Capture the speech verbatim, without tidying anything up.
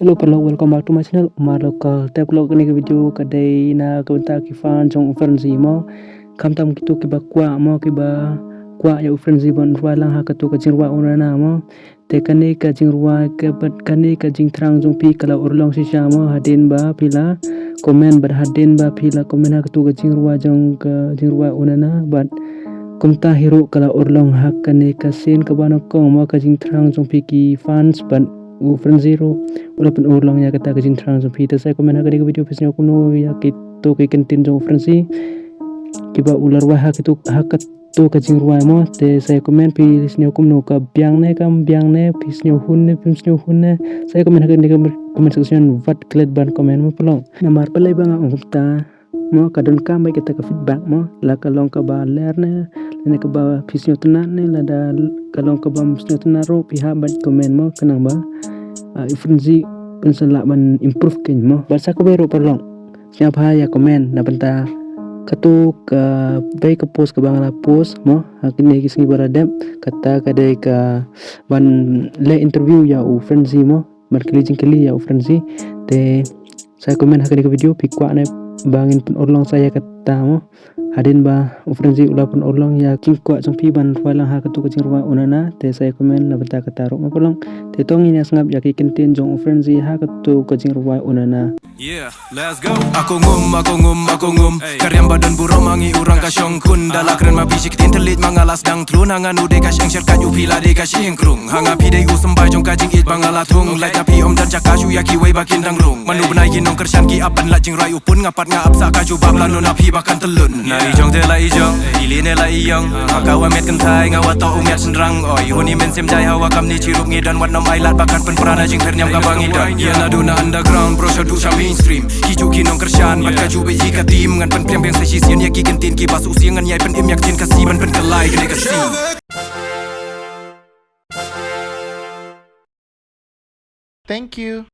Hello paralok, welcome back to my channel Umar Local. Te paralok, kane ka video ka dei na ka bynta ki fan jong u Frenzy mo. Khamtam kito kiba kwah mo, kiba kwah ïa u Frenzy ban rwai lang ha kato ka jingrwai Unana mo. Te kane ka jingrwai ka bad kane ka jingthrang jong phi ka la urlong shisha mo, hadien ba phi la comment, bad hadien ba phi la comment ha kato ka jingrwai jong ka jingrwai Unana, bad kumta hi ruh ka la urlong ha kane ka sien kaba nyngkong mo, ka jingthrang jong phi ki fans bad u Frenzy ruh u la pynurlong ïa kata ka jingthrang jong phi. Te sa comment ha kane ka video phi sngew kumno ïa kito ki kyntien jong u Frenzy kiba u la rwai ha kito, ha kato ka jingrwai mo. Te sa comment phi sngew kumno, ka biang ne kam biang ne, phi sngew hun ne phim sngew hun ne. Sa comment ha kane ka comment section, wat klet ban comment mo paralok. Namar balei ba nga ong kumta mo, ka donkam bad kata ka feedback mo, la ka long kaba ler ne, lane kaba phi sngewtynnat ne, lada ka long kaba ym sngewtynnat ruh phi hap ban comment mo, khnang ba ah, u Frenzy un sa lah ban improve keiñ mo. Bad sa kawei ruh paralok, sngap bha ïa comment na bynta kato ka bei ka post kaba nga la post mo ha kine ki sngi ba la dep, kata ka dei ka ban leh interview ïa u Frenzy mo, ban kylli jingkylli ïa u Frenzy. Te sa comment ha kane ka video phi kwah ne ba ngin pynurlong sa ïa kata mo, hadien ba u Frenzy u la pynurlong ïa ki kwah jong phi ban rwai lang ha kato ka jingrwai Unana. Te sa comment na bynta kata ruh mo paralok. Te to ngin ïa sngap ïa ki kyntien jong u Frenzy ha kato ka jingrwai Unana. Yeah, let's go. Ako ngum, ako ngum, ako ngum. Ka riam ba don burom ha ngi u rang ka shong khun. Da la kren ma phi shi ktien thylliej ma nga la sdang thlun, ha nga nu dei ka sheng sher ka ju phi la dei ka sheng krung. Ha nga phi dei u symbai jong ka jingïeit ba nga la thung. Lait na phi ym don jaka shu ïa kiwei ba kin dang rung. Mano bnai ki nongkyrshan ki ap ban lait jingrwai u pun, nga pat nga ap sa ka jubab, lano na phi ba kan tyllun. Na i jong te la i jong, i li ne la i yong. Ha ka wa miat kynthai nga wa toh u miat shynrang. Oi, huni mynsiem jai ha wa kamni chirup ngi don, wat nym ai lad ba kan pynpra na jingpher niam kaba ngi don. Ïa naduh na underground bro sha duh sha mainstream. Ki ju ki nongkyrshan bad ka ju beit hi ka team, ngan pynpriang biang sa shisien ïa ki kyntien kiba shu siang, ngan ïai pynim ïa ka ktien Khasi ban pynkylla ïa kane ka scene. Thank you.